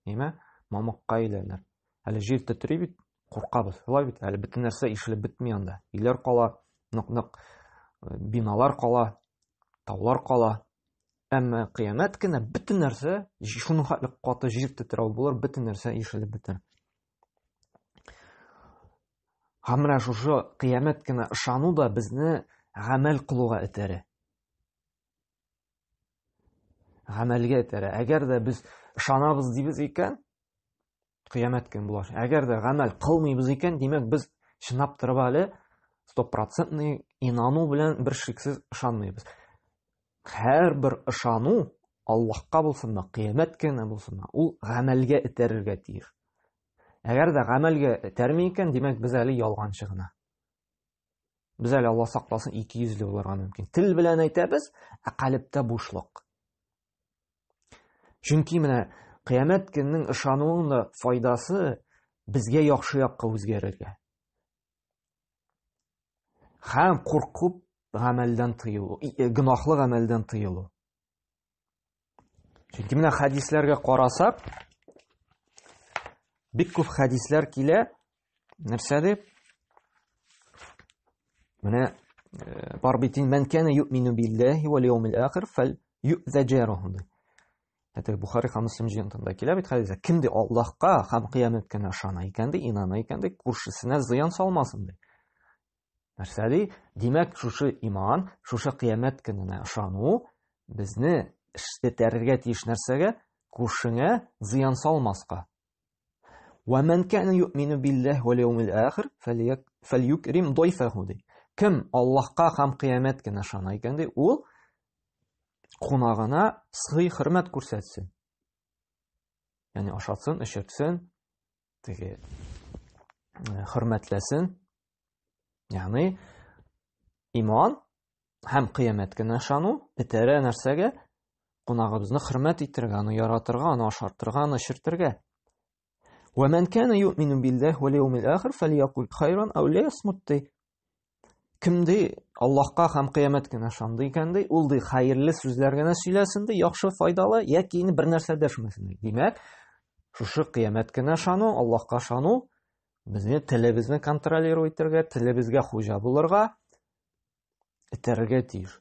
ниме, мамыкка әйләнер. Әле җир тетри бит, куркабыз. Шулай бит, әле бөтен нәрсә ишелеп бетми анда. Өйләр кала, нык-нык э, биналар кала, таулар кала. Әмма кыямәт көне бөтен нәрсә шуның хәтле каты җир тетрәү булыр, бөтен нәрсә ишелеп бетер. Һәм менә шушы кыямәт кенә ышану да безне гамәл кылуга этәрә. Гамәлгә этәрә. Әгәр дә без ышанабыз дибез икән, кыямәт көн була. Әгәр дә гамәл кылмыйбыз икән, димәк без чынлап торып әле стопроцентный инану белән бер шиксез ышанмыйбыз. Һәрбер ышану Аллаһка булсынмы, кыямәт көненә булсынмы, ул гамәлгә этәрергә тиеш. Әгәр дә гамәлгә этәрми икән, димәк, без әле ялганчы гына. Без әле Алла сакласын ике йөзле булырга мөмкин. Тел белән әйтәбез, ә калебтә бушлык. Чөнки менә кыямәт көненең ышануының да файдасы безгә яхшы якка үзгәрергә. Һәм куркып гамәлдән тыелу, э, гөнаһлы гамәлдән тыелу. Чөнки менә хәдисләргә карасак, бик күп хәдисләр килә. Нәрсә дип? Менә э, бар бит мән кана юмину биллаһи вал яумил ахир фал ю'за җаруху. Это Бухари һәм Муслим җыентында килә бит хәдистә. Кем ди Аллаһка һәм кыямәт көненә ышана икән ди, инана икән ди, күршесенә зыян салмасын ди. Нәрсә ди? Димәк, шушы иман, шушы кыямәт көненә ышану безне эшләтәргә тиеш нәрсәгә? Күршеңә зыян салмаска. Ва ман кана юъмину биллаһи вал яумил ахир фальюкрим дайфаху ди. Кем Аллаһка һәм кыямәт көненә ышана икән ди, ул кунагына сый-хөрмәт күрсәтсен. Ягъни ашатсын, эчертсен, теге э, хөрмәтләсен. Ягъни иман һәм кыямәт көненә ышану этәрә нәрсәгә? Кунагыбызны хөрмәт итәргә, аны яратырга, аны ашатырга, аны эчертергә. Ва ман кана юъмину биллаһи вал яумил ахир фалиякул хайран ау лиясмут ди. Кем ди Аллаһка һәм кыямәт көненә ышанды икән ди, ул ди хәерле сүзләр генә сөйләсен ди, яхшы, файдалы, яки инде бер нәрсә дәшмәсен ди. Димәк, шушы кыямәт көненә ышану, Аллаһка ышану безне телебезне контролировать итәргә, телебезгә хуҗа булырга этәрергә тиеш.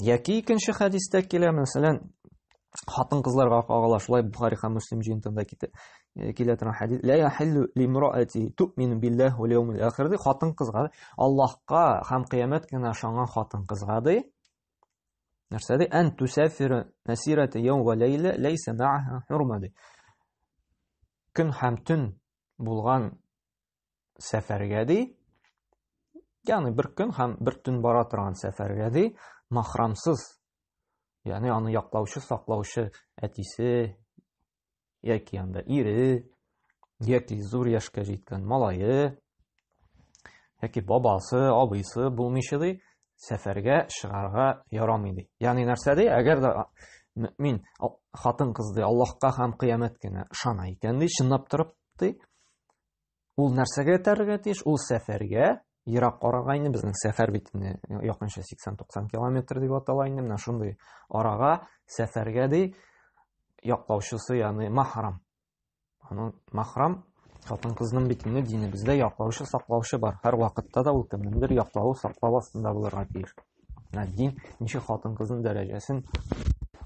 Яки икенче хәдистә килә, мәсәлән, хатын-кызларга кагыла, шулай Бухари һәм Муслим җыентында китә, э, килә торган хәдис. Ла яхиллу лимраати ту'мину биллаһи вал яумил ахир ди, хатын-кызга Аллаһка һәм кыямәт көненә ышанган хатын-кызга ди. Нәрсә ди? Ән тусафира мәсирата яум ва ләйлә ләйсә мә'аха хурма ди. Көн һәм төн булган сәфәргә ди, ягъни бер көн һәм бер төн бара торган сәфәргә ди, махрамсыз, ягъни аны яклаучы, саклаучы әтисе яки анда ире, яки зур яшькә җиткән малае, яки бабасы, абыйсы булмыйча ди, сәфәргә чыгарга ярамый ди. Ягъни нәрсә ди? Әгәр дә мөмин хатын-кыз ди, Аллаһка һәм кыямәт көненә ышана икән ди, чынлап торып ди, ул нәрсәгә этәрергә тиеш? Ул сәфәргә, ерак арага инде, безнең сәфәр бит инде якынча 80-90 километр дип атала инде, менә шундый арага сәфәргә ди, яклаучысы, ягъни махрам. Аның махрам хатын-кызның бит инде динебездә яклаучы, саклаучы бар. Һәр вакытта да ул кемнеңдер яклавы, саклавы астында булырга тиеш. Менә дин ничек хатын-кызның дәрәҗәсен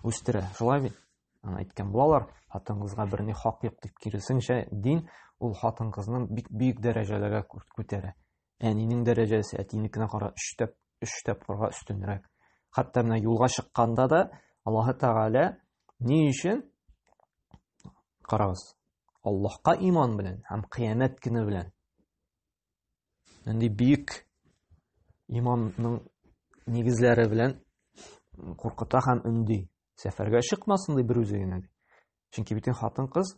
үстерә. Шулай бит? Аны әйткән булалар, хатын-кызга берни хак юк дип, киресенчә, дин ул хатын-кызны бик бөек дәрәҗәләргә күтәрә. Әнинең дәрәҗәсе әтинекенә кара өч тапкырга өстенрәк. Хәтта менә юлга чыкканда да Аллаһы Тәгалә ни өчен карагыз, Аллаһка иман белән һәм кыямәт көне белән нинди бөек иманның нигезләре белән куркыта һәм өнди. Сәфәргә чыкмасын ди бер үзе генә. Чөнки бөтен хатын-кыз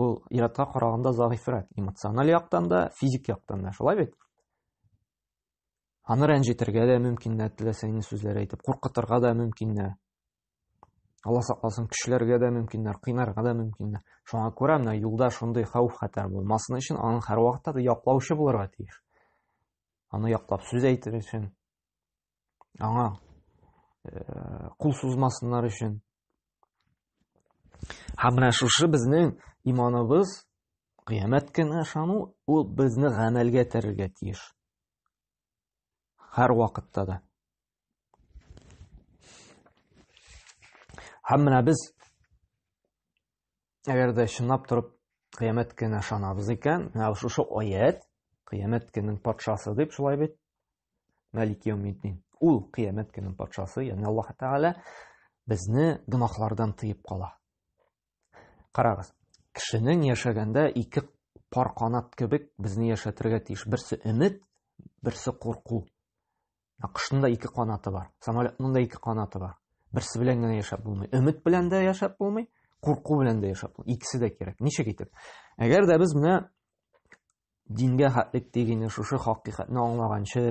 ул ир-атка караганда зәгыйфрәк, эмоциональ яктан да, физик яктан да, шулай бит? Аны рәнҗетергә дә мөмкиннәр, теләсә нинди сүзләр әйтеп, куркытырга да мөмкиннәр. Алла сакласын, көчләргә дә мөмкиннәр, кыйнарга да мөмкиннәр. Шуңа күрә менә юлда шундый хәвеф-хәтәр булмасын өчен аның һәрвакытта да яклаучы булырга тиеш. Аны яклап сүз әйтер өчен, аңа э, кул сузмасыннар өчен. Һәм менә шушы безнең иманыбыз, кыямәт көненә ышану, ул безне гамәлгә этәрергә тиеш. Һәр вакытта да. Һәм менә без әгәр дә чынлап торып кыямәт көненә ышанабыз икән, менә шушы аят кыямәт көненең патшасы дип шулай бит. Мәлик яумиддин. Ул кыямәт көненең патшасы, ягъни Аллаһ Тәгалә безне гөнаһлардан тыеп кала. Карагыз, кешенең яшәгәндә ике пар канат кебек безне яшәтергә тиеш. Берсе өмет, берсе курку. Ә кошның да ике канаты бар, самолетның да ике канаты бар. Берсе белән генә яшәп булмый. Өмет белән дә яшәп булмый, курку белән дә яшәп булмый. Икесе дә кирәк. Ничек итеп? Әгәр дә без менә дингә хәтлек дигән шушы хакыйкатьне аңлаганчы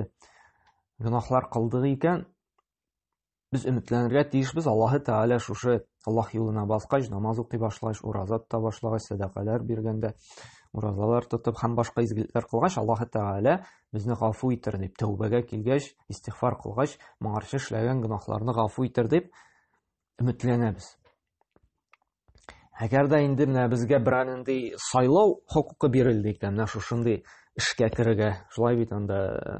гөнаһлар кылдык икән, Без өметләнергә тиешбез, Аллаһы Тәгалә шушы Аллаһ юлына баскач, намаз укый башлагач, ураза тота башлагач, сәдакалар биргәндә, уразалар тотып һәм башка изгелекләр кылгач, Аллаһы Тәгалә безне гафу итер дип, тәүбәгә килгәч, истигъфар кылгач, моңарчы эшләгән гөнаһларны гафу итер дип өметләнәбез. Әгәр дә инде менә безгә берәр нинди сайлау хокукы бирелде икән, менә шушындый эшкә керергә, шулай бит анда э,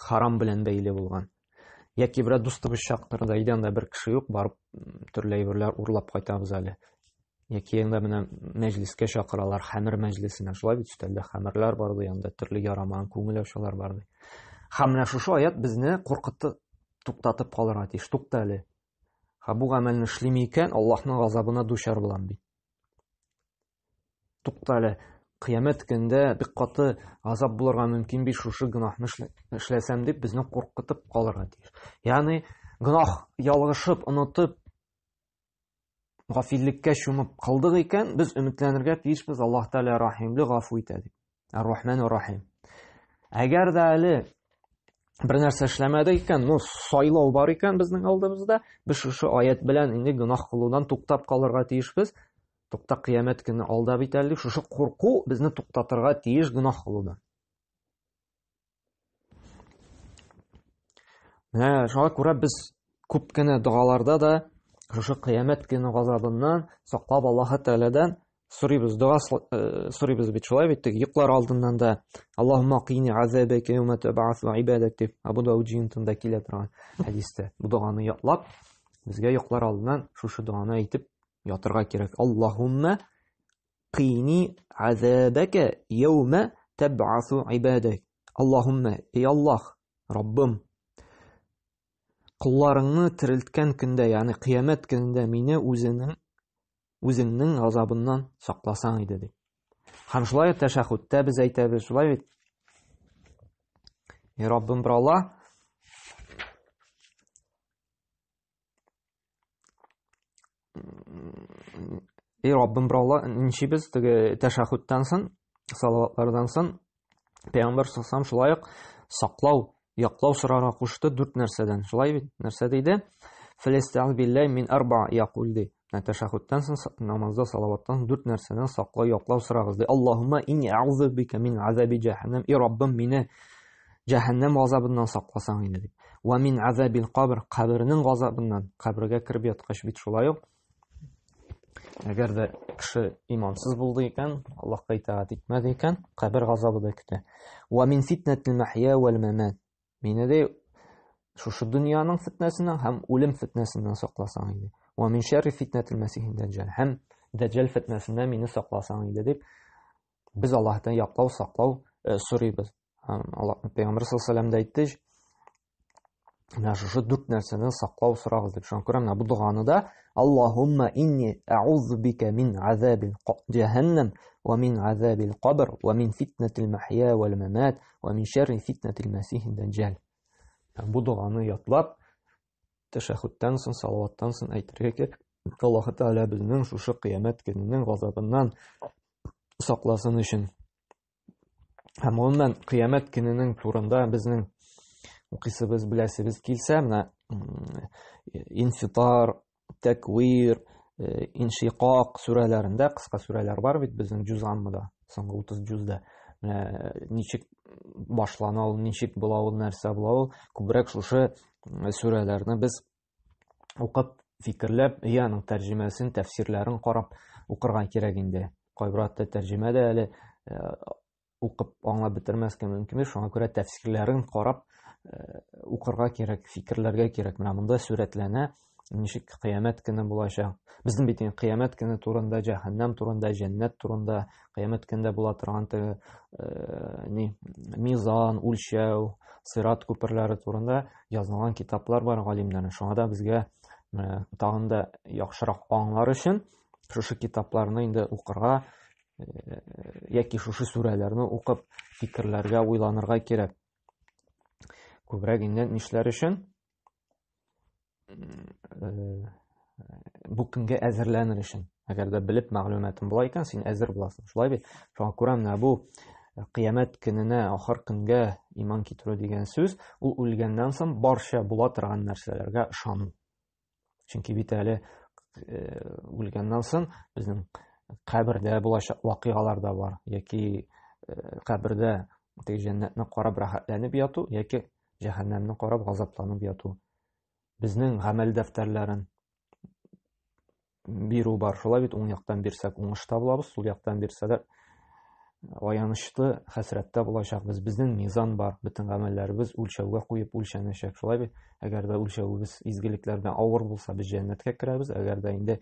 харам белән бәйле булган. Яки берәр дустыбыз чакырды, әйдә анда бер кеше юк, барып төрле әйберләр урлап кайтабыз әле. Яки анда менә мәҗлескә чакыралар, хәмер мәҗлесенә, шулай бит өстәлдә хәмерләр бар ди, анда төрле ярамаган күңел ачулар бар ди. Һәм менә шушы аят безне куркытып, туктатып калырга тиеш. Тукта әле. Һә бу гамәлне эшлим икән, Аллаһның газабына дучар булам бит. Тукта әле, кыямәт көндә бик каты газап булырга мөмкин бит шушы гөнаһны эшләсәм дип безне куркытып калырга тиеш. Ягъни гөнаһ ялгышып, онытып, гафиллеккә чумып калдык икән, без өметләнергә тиешбез, Аллаһ Тәгалә рәхимле, гафу итә дип. Ар-Рахман Рахим. Әгәр дә әле бер нәрсә эшләмәдек икән, ну, сайлау бар икән безнең алдыбызда, без шушы аят белән инде гөнаһ кылудан туктап калырга тиешбез. Тукта кыямәт көне алда бит әле, шушы курку безне туктатырга тиеш гөнаһ кылудан. Менә шуңа күрә без күп кенә догаларда да шушы кыямәт көне газабыннан саклап Аллаһы Тәгаләдән сорыйбыз, дога э, сорыйбыз бит шулай бит, теге йоклар алдыннан да Аллаһумма кини азабака яума табасу ибадак дип Абу Дауд җыентында килә торган хәдистә. Бу доганы ятлап, безгә йоклар алдыннан шушы доганы әйтеп ятырга кирәк. Аллаһумма Кыйни азабака яума таб'асу ибадак. Аллаһумма, эй Аллаһ, Раббым. Колларыңны терелткән көндә, ягъни кыямәт көнендә мине үзенең үзеңнең газабыннан сакласаң иде дип. Һәм шулай ук тәшәһүдтә без әйтәбез, шулай бит. И Раббым бер Алла, И Раббым бер Алла, ничибез теге тәшәһүдтән соң, салаватлардан соң Пәйгамбәр саллаллаху шулай ук саклау, яклау сорарга кушты дүрт нәрсәдән. Шулай бит, нәрсә диде? Фәләстәгъ билләһи мин арба якул ди. Менә тәшәһүдтән соң намазда салаваттан дүрт нәрсәдән саклау, яклау сорагыз ди. Аллаһумма инни аузу бика мин азаби җәһәннәм. И Раббым, мине җәһәннәм газабыннан сакласаң иде дип. Ва мин азабил кабр, кабернең газабыннан, кабергә кереп яткач бит шулай ук. Әгәр дә кеше имансыз булды икән, Аллаһка итагать итмәде икән, кабер газабы да көтә. Ва мин фитнәтил махья вәл мамат. Мине дә шушы дөньяның фитнәсеннән һәм үлем фитнәсеннән сакласаң иде. Ва мин шәрри фитнәтил мәсихи дәҗҗал. Һәм дәҗҗал фитнәсеннән мине сакласаң иде дип без Аллаһтан яклау, саклау э, сорыйбыз. Һәм Аллаһ Пәйгамбәр саллаллаху алейһи дә әйтте, менә шушы дүрт нәрсәдән саклау сорагыз дип. Шуңа күрә менә бу доганы да Аллаһумма инни аузу бика мин азабил җәһәннәм ва мин азабил кабр ва мин фитнәтил махья вал мамат ва мин шәрри фитнәтил мәсихи дәҗҗал. Бу доганы ятлап, тәшәһүдтән соң, салаваттан соң әйтергә кирәк. Аллаһ Тәгалә безнең шушы кыямәт көненең газабыннан сакласын өчен. Һәм гомумән кыямәт көненең турында безнең укыйсыбыз, беләсебез килсә, менә Инфитар, Тәквир, э, Иншикак сүрәләрендә кыска сүрәләр бар бит безнең җуз аммада, соңгы 30 җузда. Менә э, ничек башлана ул, ничек була ул, нәрсә була ул, күбрәк шушы сүрәләрне без укып, фикерләп, и аның тәрҗемәсен, тәфсирләрен карап укырга кирәк инде. Кайбер хәтта тәрҗемә дә әле э, укып аңлап бетермәскә мөмкин, шуңа күрә тәфсирләрен карап э, укырга кирәк, фикерләргә кирәк. Менә монда сурәтләнә, ничек кыямәт көне булачак. Безнең бит инде кыямәт көне турында, җәһәннәм турында, җәннәт турында, кыямәт көнендә була торган теге э, ни мизан, үлчәү, сират күперләре турында язылган китаплар бар галимнәрнең. Шуңа да безгә менә тагын да яхшырак аңлар өчен шушы китапларны инде укырга э, яки шушы сүрәләрне укып фикерләргә, уйланырга кирәк. Күбрәк инде нишләр өчен? Э, бу көнгә әзерләнер өчен. Әгәр дә белеп мәгълүматың була икән, син әзер буласың. Шулай бит? Шуңа күрә менә бу э, кыямәт көненә, ахыр көнгә иман китерү дигән сүз, ул үлгәннән соң барча була торган нәрсәләргә ышану. Чөнки бит әле э, үлгәннән соң безнең кабердә булачак вакыйгалар да бар, яки кабердә теге җәннәтне карап рәхәтләнеп яту, яки җәһәннәмне карап газапланып яту. Безнең гамәл дәфтәрләрен бирү бар. Шулай бит, уң яктан бирсәк, уңышта булабыз, сул яктан бирсәләр, аянычлы хәсрәттә булачакбыз. Безнең мизан бар, бөтен гамәлләребез үлчәүгә куеп үлчәнәчәк. Шулай бит, әгәр дә үлчәвебез изгелекләрдән авыр булса, без җәннәткә керәбез, әгәр дә инде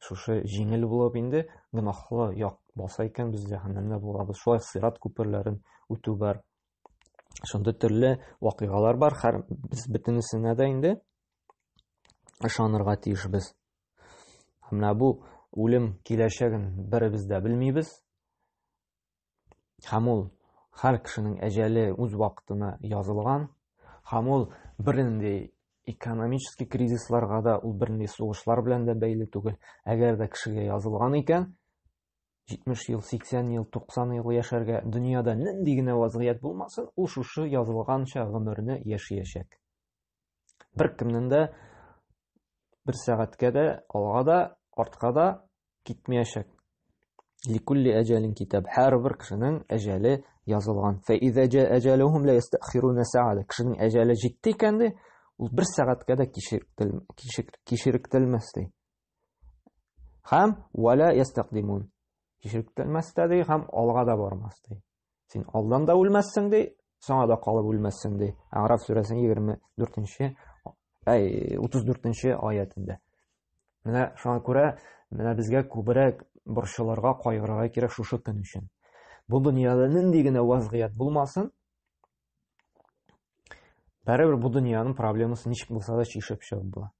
шушы җиңел булып инде гөнаһлы як баса икән, без җәһәннәмдә булабыз. Шулай сират күперләрен үтү бар. Шундый төрле вакыйгалар бар, һәр без бөтенесенә дә инде ышанырга тиешбез. Менә бу үлем киләчәген беребез дә белмибез. Һәм ул һәр кешенең әҗәле үз вакытына язылган. Һәм ул бернинди экономический кризисларга да, ул бернинди сугышлар белән дә бәйле түгел. Әгәр дә кешегә язылган икән, 70 ел, 80 ел, 90 ел яшәргә, дөньяда нинди генә вазгыять булмасын, ул шушы язылганча гомерне яшәячәк. Бер кемнең дә бер сәгатькә дә алга да, артка да китмәячәк. Ликулли әҗәлин китап. Һәрбер кешенең әҗәле язылган. Фә иза җа әҗәлүһум ла ястәхируна сәгатә. Кешенең әҗәле җитте икән ди, ул бер сәгатькә дә кичектелмәс ди. Һәм вала ястәкдимун. Кичектелмәс тә ди, һәм алга да бармас ди. Син алдан да үлмәссең ди, соңа да калып үлмәссең ди. Аграф сүрәсенең 24-нче, әй, 34-нче аятендә. Менә шуңа күрә менә безгә күбрәк борчылырга, кайгырырга кирәк шушы көн өчен. Бу дөньяда нинди генә вазгыять булмасын, Бәрібір бу дөньяның проблемасын ничек булса да чишеп чыгып була.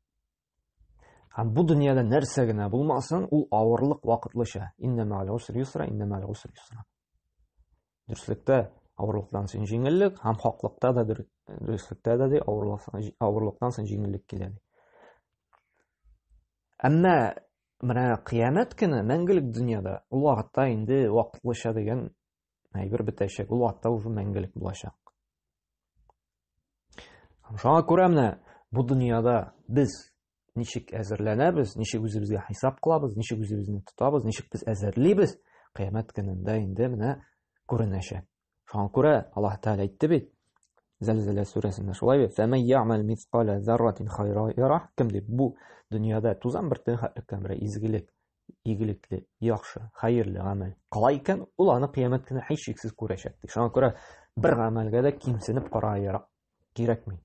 Һәм бу дөньяда нәрсә генә булмасын, ул авырлык вакытлыча. Инна мәгъл усри юсра, инна мәгъл усри юсра. Дөреслектә авырлыктан соң җиңеллек һәм хаклыкта да дөреслектә дә ди авырлыктан соң җиңеллек килә ди. Әмма менә кыямәт көне мәңгелек дөньяда ул вакытта инде вакытлыча дигән әйбер бетәчәк, ул вакытта уже мәңгелек булачак. Шуңа күрә менә бу дөньяда без ничек әзерләнәбез, ничек үзебезгә хисап кылабыз, ничек үзебезне тотабыз, ничек без әзерлибез, кыямәт көнендә инде менә күренәчәк. Шуңа күрә Аллаһ Тәгалә әйтте бит, Зәлзәлә сүрәсендә шулай бит, "Фәмән я'мәл мисқаля зарратин хайра яра", кем дип бу дөньяда тузан бөртеге хәтле бер изгелек, игелекле, яхшы, хәерле гамәл кыла икән, ул аны кыямәт көне һичшиксез күрәчәк. Ди. Шуңа күрә бер гамәлгә дә кимсенеп карарга кирәкми.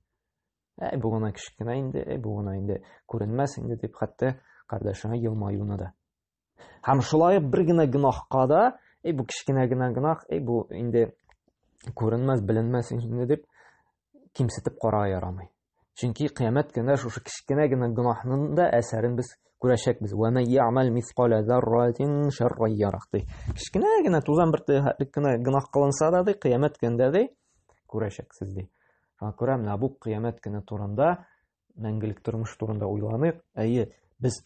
Әй, бу гына кечкенә инде, әй, бу гына инде күренмәс инде дип хәтта кардәшеңә елмаюны да. Һәм шулай бер генә гөнаһка да, әй, бу кечкенә генә гөнаһ, әй, бу инде күренмәс, беленмәс инде дип кимсетеп карарга ярамый. Чөнки кыямәт көнендә шушы кечкенә генә гөнаһның да әсәрен без күрәчәкбез. Ва ман я'мал мисқала зарратин шарран ярах ди. Кечкенә генә тузан бөртеге кенә гөнаһ кылынса да ди, кыямәт көнендә ди күрәчәксез ди. Шуңа күрә менә бу кыямәт көне турында, мәңгелек тормыш турында уйланыйк. Әйе, без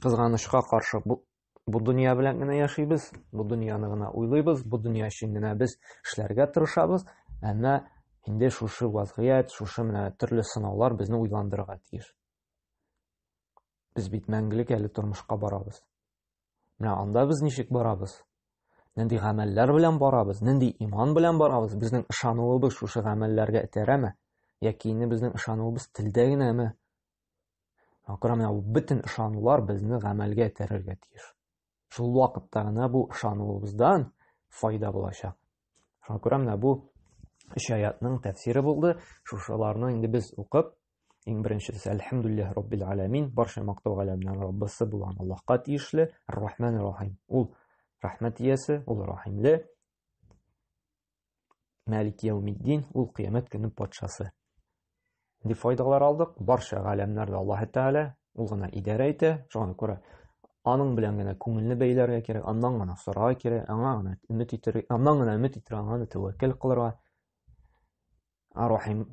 кызганычка каршы бу бу дөнья белән генә яшибез, бу дөньяны гына уйлыйбыз, бу дөнья өчен генә без эшләргә тырышабыз, әмма инде шушы вазгыять, шушы менә төрле сынаулар безне уйландырырга тиеш. Без бит мәңгелек әле тормышка барабыз. Менә анда без ничек барабыз? Нинди гамәлләр белән барабыз? Нинди иман белән барабыз? Безнең ышануыбыз шушы гамәлләргә этәрәме? Яки инде безнең ышануыбыз телдә генәме? Күрә менә бу бөтен ышанулар безне гамәлгә этәрергә тиеш. Шул вакытта гына бу ышануыбыздан файда булачак. Шуңа күрә менә бу өч аятның тәфсире булды. Шушыларны инде без укып, иң беренчесе Әлхәмдүлилләһ Раббил Аләмин, барча мактау галәмнәр Раббысы булган Аллаһка тиешле, Ар-Рахман Рахим. Ул рәхмәт иясе, ул рахимле. Мәлик яумиддин, ул кыямәт көне патшасы. Дип файдалар алдык. Барча галәмнәрдә Аллаһ Тәгалә, ул гына идарә итә. Шуңа күрә аның белән генә күңелне бәйләргә кирәк, аннан гына сорарга кирәк, аңа гына өмет итәргә, аннан гына өмет итәргә, аңа гына тәвәккәл кылырга. Рахим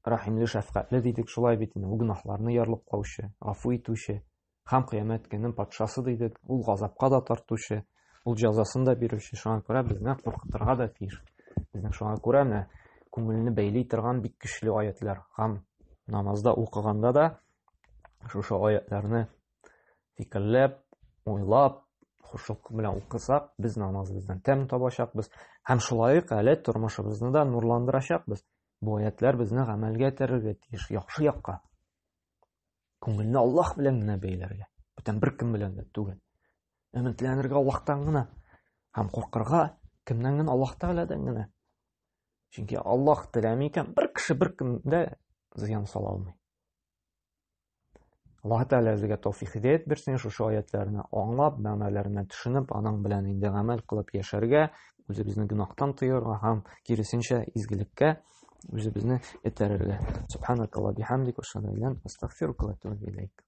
рәхимле, шәфкатьле дидек, шулай бит инде, ул гөнаһларны ярлыклаучы, гафу итүче, һәм кыямәт көненең патшасы дидек, ул газапка да тартучы, ул җәзасын да бирүче, шуңа күрә безне куркытырга да тиеш. Безнең шуңа күрә менә күңелне бәйли торган бик көчле аятлар. Һәм намазда укыганда да шушы аятларны фикерләп, уйлап, хушук белән укысак, без намазыбыздан тәм табачакбыз һәм шулай ук әле тормышыбызны да нурландырачакбыз. Бу аятлар безне гамәлгә этәрергә тиеш, яхшы якка. Күңелне Аллаһ белән генә бәйләргә, бүтән беркем белән дә түгел. Өметләнергә Аллаһтан гына һәм куркырга кемнән генә Аллаһ Тәгаләдән генә. Чөнки Аллаһ теләми икән, бер кеше беркем дә зыян сала алмый. Аллаһ Тәгалә безгә тәүфик һидәят бирсен, шушы аятларны аңлап, мәгънәләренә төшенеп, аның белән инде гамәл кылып яшәргә, үзебезне гөнаһтан тыярга һәм киресенчә изгелеккә үзебезне этәрергә. Субханакалла бихамдик, ва ашһаду ан ла илаһа илля анта, астагфирука ва атубу илейк.